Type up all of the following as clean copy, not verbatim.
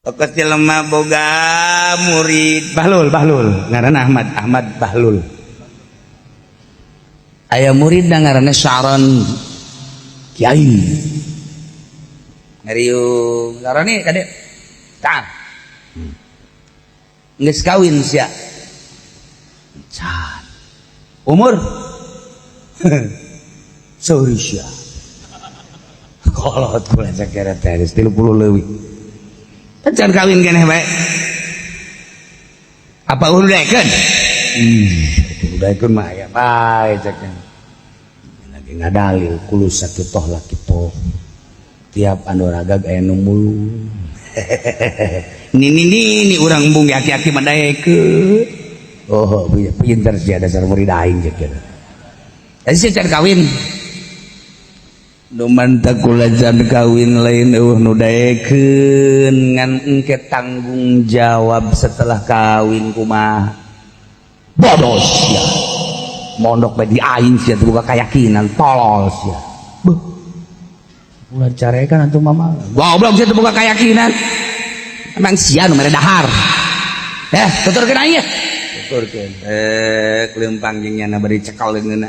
Pokok jelema boga murid Bahlul, Bahlul ngaranna Ahmad, Ahmad Bahlul. Aya murid ngaranna Syaron, kiai. Ngariung Saroni kade. Tah. Geus kawin sia. Can. Umur? Sorry sia. Kolot kula sakira teh geus 30 leuwih. Can kawin keneh bae. Apa udah? Ih, udaekeun mah aya bae cek. Lagi ngadalil kullu sakitoh lakitoh. Tiap anu ragag aya nu mulung. Nini nini urang embung aki-aki mah daekeun. Oh, pinter sia, dasar murid aing cek kieu. Eh, sia can kawin. Nu mantak kula can kawin lain eueuh nu daekeun, ngan engke tanggung jawab setelah kawin kumaha. Bodoh sia. Mondok bae di aing sia teu boga keyakinan, tolol sia. Beuh. Ulah carekan atuh mama. Goblok sia teu boga keyakinan. Emang sia nu mere dahar. Eh, tuturkeun aing ya. Tuturkeun. Eh, leumpang jeung nyana bari cekal leungeunna.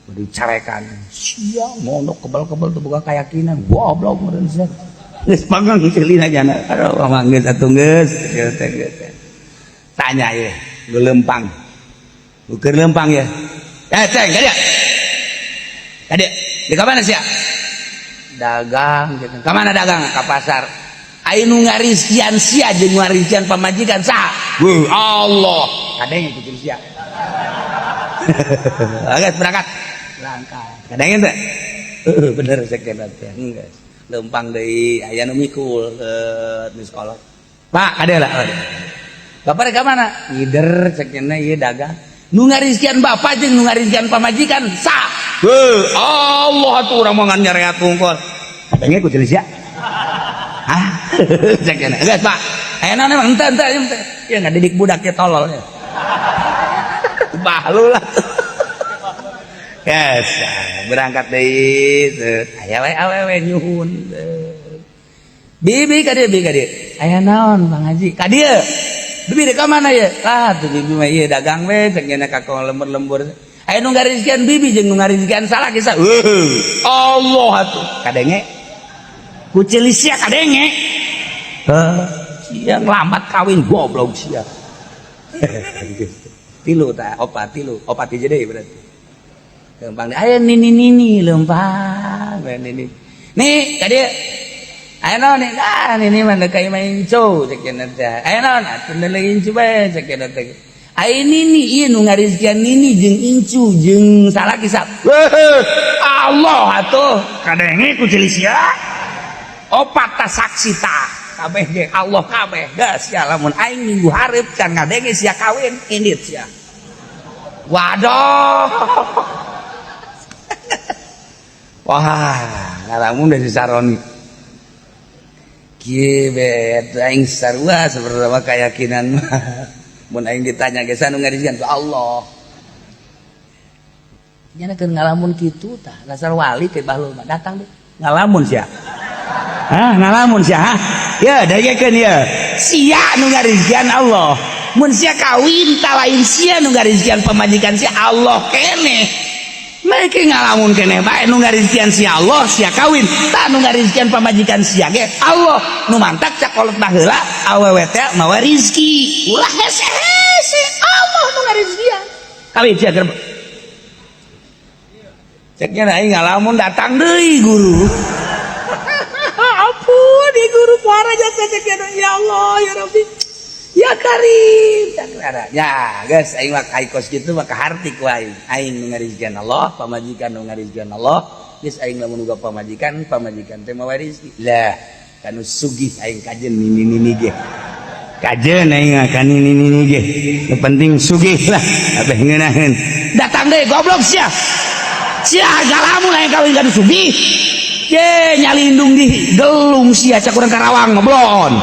Bari carekan. Sia mondok kebal-kebal teu boga keyakinan. Goblok meureun sia. Geus pangang ceulina jana. Aduh, mama geus atuh geus. Kieu teh geus. Tanya ye, nu leumpang. Nu keur leumpang ya. Eh, ceng, ka dieu. Ka dieu. Di ka mana sia? Dagang gitu. Ka mana dagang? Ka pasar. Ai nu ngarizkian sia jeung ngarizkian pamajikan saha? Wuh, Allah. Kadenge kucing sia. Oke, berangkat. Berangkat. Kadenge teh? Heeh, bener sakeuna teh. Geus. Leumpang deui aya nu mikul di sekolah. Pak, kade lah. Bapak rek ka mana? Ngider cek nya ieu dagang. Nu ngarizkian bapak jeung nu ngarizkian pamajikan saha? Heuh, Allah atuh urang mah ngan nyareat wungkul. Kadenge kucing sia. Hah? Cek nya. Geus, Pak. Aya naon emang henteu henteu henteu. Ya ngadidik budak ya tolol ya. Bahlul lah. Yes, berangkat deui. Aya we awewe nyuhun. Bibi ka dieu, bibi ka dieu. Aya naon, Bang Haji? Ka dieu. Bibi rek ka mana ye? Ah, tuh bibi mah ieu dagang we cek nya ka lembur-lembur. Aya nu ngarizkian bibi jeung nu ngarizkian salah kisah. Heuh, Allah atuh. Kadenge. Kucil sia kadenge. Heuh, sia lambat kawin goblok sia. Tilu ta, opat tilu, opat hiji deui berarti. Lempang aya nini nini lempang we nini. Nih, ka dieu. Aya naon nih? Ah, nini mah deuk ka imah incu cek cenah teh. Aya naon? Atuh deuleu incu bae cek cenah teh. Aya nini ieu nu ngarizkian nini jeung incu jeung salaki sa. Heuh, Allah atuh. Kadenge ku ceuli sia. Opat ta saksi tah. Kabeh ge Allah kabeh. Geus sia lamun aing minggu hareup can ngadenge sia kawin, indit sia. Waduh. Wah, ngalamun dari saroni. Kieu be aing sarua sebenarnya keyakinan mah. Mun aing ditanya ge nu ngarizkian ku Allah. Nya keur ngalamun kitu tah, dasar wali ke bahlul mah datang deh. Ngalamun sia. Hah, ngalamun sia, hah? Ya, dagekeun ya. Sia nu ngarizkian Allah. Mun sia kawin ta lain sia nu ngarizkian pamajikan sia, Allah keneh. Mereka ngalamun keneh bae nu ngarizkian sia Allah, sia kawin. Ta nu ngarizkian pamajikan sia ge Allah. Nu mantak cakolot baheula awewe teh mawa rizki. Ulah hese-hese Allah nu ngarizkian. Kawin sia keur. Ceknya aing ngalamun datang deui guru. Ampun, di guru puara jasa ceknya ya Allah ya Rabbi. Ya Karim. Ya, guys, aing mah kai kos kitu mah kaharti ku aing. Aing nu ngarizkian Allah, pamajikan nu ngarizkian Allah. Geus aing lamun uga pamajikan, pamajikan teh mawa rezeki. Lah, kanu sugih aing kajen nini-nini ge. Kajen aing mah ka nini-nini ge. Nu penting sugih lah, abeh ngeunaheun. Datang deui goblok sia. Sia galamun aing kawin kanu sugih. Ye nyalindung di gelung sia cak urang Karawang ngoblon.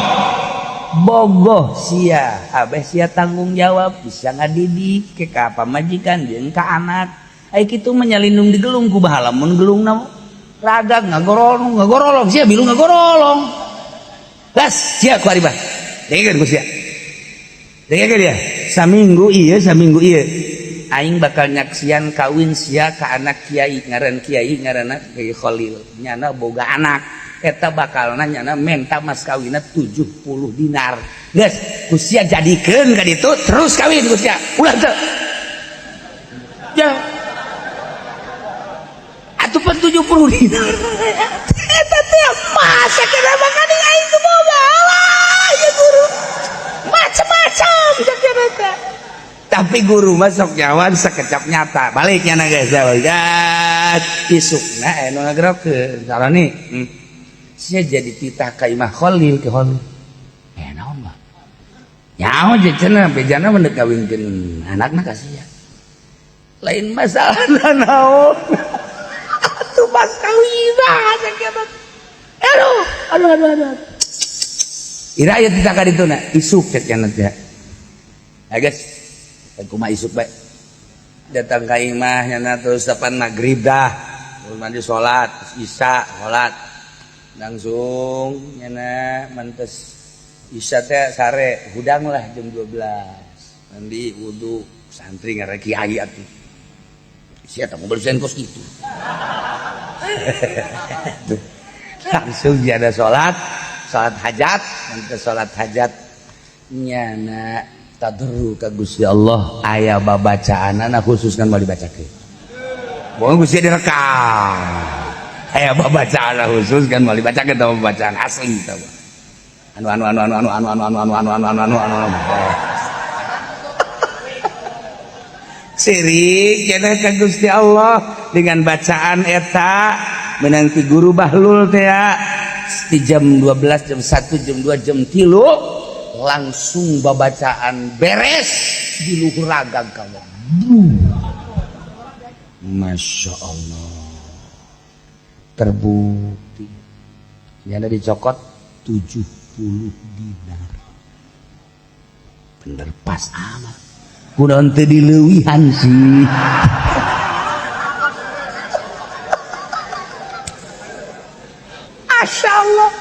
Bogoh sia, abeh sia tanggung jawab bisa ngadidik ke ka pamajikan jeung ka anak. Ai kitu mah nyalindung di gelung ku bahala mun gelungna ragag ngagorolong ngagorolong sia bilu ngagorolong. Las sia ku ari bah. Dengekeun ku sia. Dengekeun ya. Saminggu ieu, saminggu ieu. Aing bakal nyaksian kawin sia ka anak kiai, ngaran kiai ngaranna Kiai Khalil. Nyana boga anak. Eta bakalna nyana menta mas kawinna 70 dinar. Geus, ku sia jadikeun ka ditu terus kawin ku sia. Ulah teu. Ya. Atuh pan 70 dinar. Eta teh masa kira makan aing teu boga. Alah, ya guru. Macam-macam cek teh. Tapi guru mah sok nyawan sekecap nyata. Baliknya na geus ya. Isukna anu ngagerokeun. Sarani. Sia jadi titah ka Imah Khalil ke Khalil. Eh naon mah? Nyaho je cenah bejana mah deuk kawinkeun anakna ka sia. Lain masalah naon. Atuh mas kawin cek. Aduh, aduh, aduh, aduh. Ira aya titah ka dituna, isuk cek cenah teh. Ya guys, kumaha isuk bae. Datang ka imah nyana terus depan maghrib dah. Terus mandi salat, terus isya salat. Langsung nyana mentes isya teh sare, hudang lah jam 12. Mandi wudu, santri ngaran kiai atuh. Sia teh mobil kos kitu. Langsung jada salat, salat hajat, mentes salat hajat nyana tadru ka Gusti Allah aya babacaanana khusus kan mau dibacakeun. Moal Gusti direkam. Aya babacaanana khusus kan mau dibacakeun tah bacaan asli tah. Anu anu anu anu anu anu anu anu anu anu anu anu anu anu. Sirik cenah ka Gusti Allah dengan bacaan eta menang ti guru Bahlul teh di jam 12, jam 1, jam 2, jam 3 langsung babacaan beres di luhur ragang kamu. Masya Allah, terbukti nyana dicokot 70 dinar, bener pas amat, kunaon teu dileuwihan sih. Masya Allah,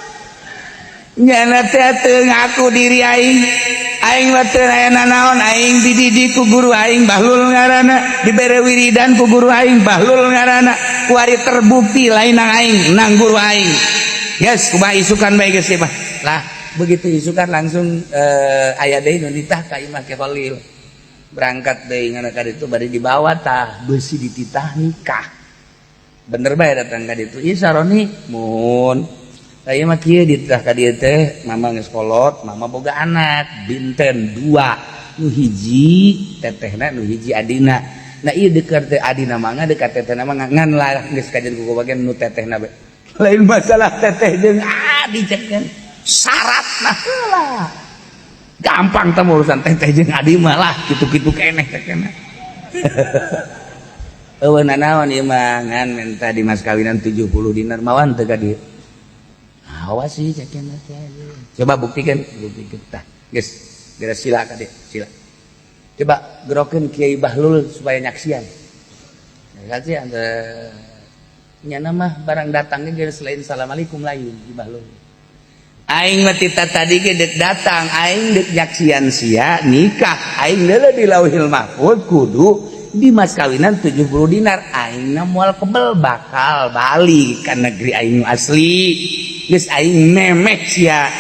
nyana teh teu ngaku diri aing, aing mah teu aya nanaon, aing dididik ku guru aing Bahlul ngaranna, dibere wiridan ku guru aing Bahlul ngaranna, kuari terbukti lain nang aing, nang guru aing. Yes, kumaha isukan bae geus mah. Lah, begitu isukan langsung aya deui nu nitah ka imah Ki Khalil. Berangkat deui ngana ka ditu bari dibawa tah beusi dititah nikah. Bener bae datang ka ditu. Ieu saroni mun aya mah kieu dititah ka dieu teh mama geus kolot, mama boga anak binten 2, nu hiji tetehna, nu hiji adina. Nah ieu dekat teh adina mah dekat tetehna mah ngan lah geus kajen ku bagian nu tetehna bae. Lain masalah teteh jeung adi cek syaratna heula. Gampang teh urusan teteh jeung adi mah lah kitu-kitu keneh cek keneh. Eueuh nanaon ieu mah ngan menta di mas kawinan 70 dinar mawan teu ka dieu. Awas sih cek keneh teh. Coba buktikan, buktikan tah. Geus, geura sila ka dieu, sila. Coba gerokeun Kiai Bahlul supaya nyaksian. Nyaksian ante nyana mah barang datangnya geus selain assalamualaikum lain Ki Bahlul. Aing mah tita tadi ge deuk datang, aing deuk nyaksian sia nikah, aing deuleu di Lauhil Mahfuz kudu di mas kawinan 70 dinar, aing na moal kebel bakal balik ka negeri aing asli. Geus aing memeh sia,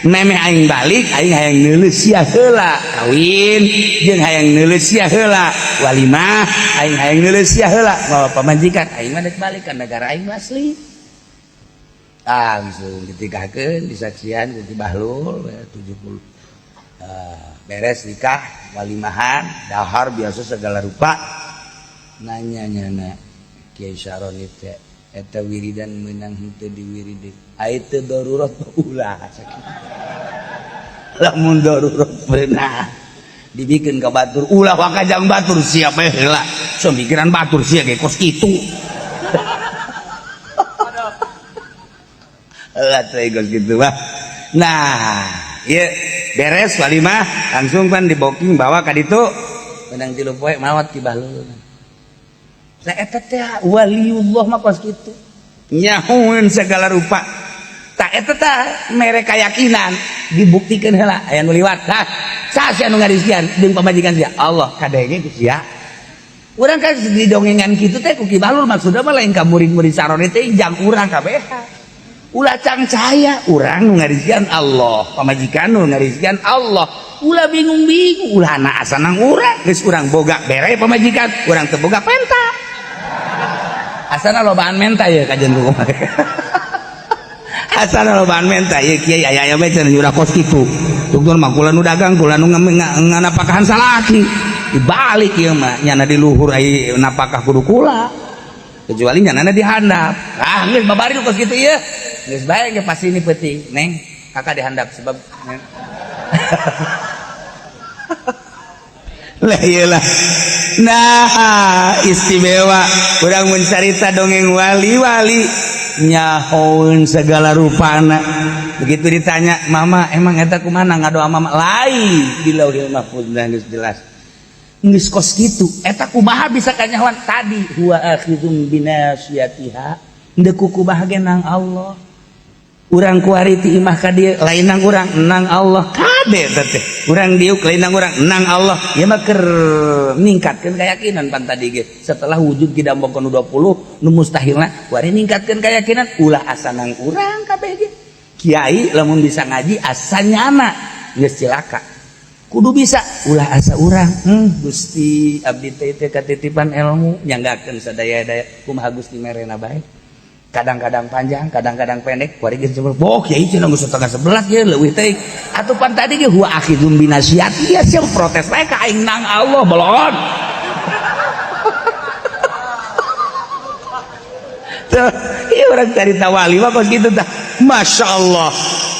memeh aing balik, aing hayang neuleus sia heula kawin, jeung hayang neuleus sia heula walimah, aing hayang neuleus sia heula mawa pamajikan, aing mah deuk balik ka negara aing asli. Langsung ditikahkeun disaksian ku Ki Bahlul 70. Beres nikah walimahan dahar biasa segala rupa. Nanya nyana Kiai Syaroni teh eta wiridan meunang henteu diwirideun. Ai teu darurat ulah lamun darurat beunah dibikeun ka batur ulah wakajang batur siap bae heula. So mikiran batur sia ge kos kitu. Lah teh kos kitu mah. Nah, ieu beres walimah langsung pan diboking bawa ka ditu menang 3 poe maot Ki Bahlul. Nah eta teh waliullah mah kos kitu. Nyahoeun segala rupa. Tah eta tah mere keyakinan dibuktikan heula aya nu liwat. Tah saha sia nu ngarizkian jeung pamajikan sia? Allah kadenge ku sia. Urang kan didongengan kitu teh ku Ki Bahlul, maksudna mah lain ka murid-murid sarone teh, jang urang kabeh. Ulah cangcaya, urang nu ngarizkian Allah, pamajikan nu ngarizkian Allah. Ulah bingung-bingung, ulah na asa nang urang, geus urang boga bere pamajikan, urang teu boga penta. Asana lobaan menta ya kajian ku kumaha. Asana lobaan menta ya kiai aya aya bae cenah nyurah kos kitu. Tungtun mah kula nu dagang, kula nu nganapakahan salaki. Dibalik ieu mah nyana di luhur ai napakah kudu kula. Kecuali nyana di handap. Ah geus babari kos kitu ieu. Geus bae ge pasti ini peuting, Neng. Kakak dihandap sebab lah iyalah. Nah, istimewa urang mencarita dongeng wali-wali nyahoeun segala rupana. Begitu ditanya, "Mama, emang eta kumaha ngadoa mama?" Lain di Lauhil Mahfuz geus jelas. Geus kos kitu, eta kumaha bisa kanyahoan tadi huwa akhizum binasiyatiha. Ndeu kumaha ge nang Allah. Urang kuari ti imah ka dieu lain nang urang, nang Allah kade teh. Urang diuk lain nang urang, nang Allah. Ieu mah keur ningkatkeun keyakinan pan tadi ge. Setelah wujud kidambokeun 20 nu mustahilna kuari ningkatkeun keyakinan ulah asa nang urang kabeh ge. Kiai lamun bisa ngaji asa nyana geus cilaka. Kudu bisa ulah asa urang. Gusti abdi teh teh katitipan ilmu nyanggakeun sadaya-daya kumaha Gusti merena bae. Kadang-kadang panjang, kadang-kadang pendek. Kuari geus sebel, "Boh, kiai cenah geus 10.30 ye leuwih teh." Atuh pan tadi ge huwa akhizum binasiyati, ya sia protes bae ka aing nang Allah bolon. Tuh, ieu urang carita wali mah kos kitu tah. Masya Allah.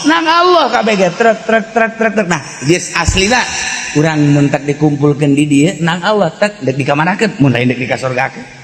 Nang Allah kabeh ge trek trek trek trek trek. Nah, geus aslina urang mun tak dikumpulkeun di dieu nang Allah tek dek dikamanakeun mun lain dek dikasorgakeun.